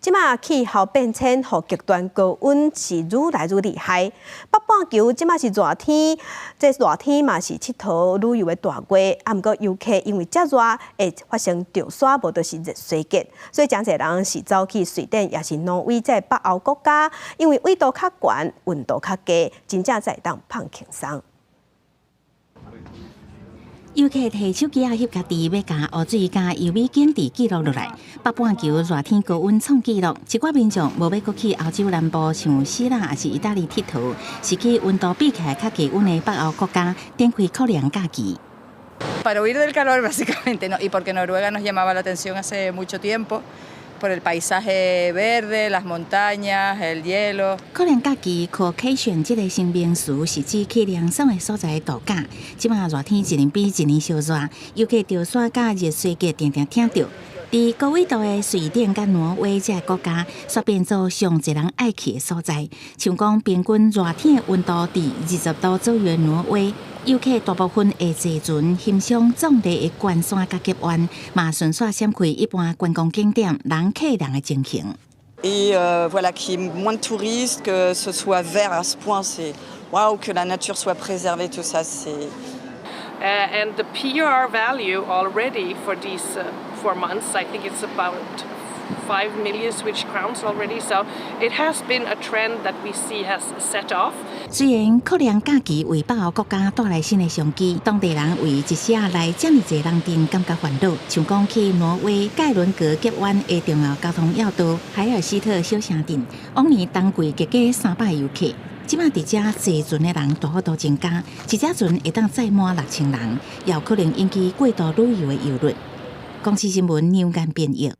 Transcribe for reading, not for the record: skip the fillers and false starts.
這馬氣候變遷予極端高溫是愈來愈厲害。北半球這馬是熱天，這熱天嘛是𨑨迌旅遊的大月。啊，毋過遊客因為遮熱會發生著沙，無就是熱衰竭，所以誠濟人是走去瑞典，抑是挪威這北歐國家，因為緯度較懸，溫度較低，真正才會當放輕鬆。遊客提手機仔翕家己，欲共湖水佮優美景致記錄落來。北半球熱天高溫創紀錄，一寡民眾無欲閣去歐洲南部，像希臘抑是意大利𨑨迌，是去溫度比起來較低溫的北歐國家，展開酷涼假期。 Para huir del calor, básicamente, ¿no? Y porque Noruega nos llamaba la atención hace mucho tiempo, por el paisaje verde, las montañas, el hielo. 酷涼假期，coolcation 這个新名詞是指去涼爽的所在度假。這馬熱天一年比一年燒熱，遊客著沙佮熱衰竭定定聽著。佇高緯度的瑞典佮挪威這个國家，煞變做上濟人愛去的所在。像講平均熱天的溫度佇20度左右的挪威，遊客大部分會坐船欣賞壯麗的群山佮峡灣，嘛順紲閃開一般觀光景點人客人的情形。 Et voilà, qu'il y ait moins de touristes, que ce soit vert à ce point, c'est waouh, que la nature soit préservée, tout ça, c'est And the PR value already for these 4 months, I think it's about 5 million Swedish crowns already. So it has been a trend that we see has set off. 雖然酷涼假期為北歐國家帶來新的商機，當地人為一時仔來遮爾濟人陣感覺煩惱。像講去挪威蓋倫格峽灣的重要交通要道海爾斯特小城鎮，往年冬季共計300遊客。這馬佇遮坐船的人大幅度增加，一隻船會當載滿6000人，也有可能引起過度旅遊的憂慮。公視新聞梁間編譯。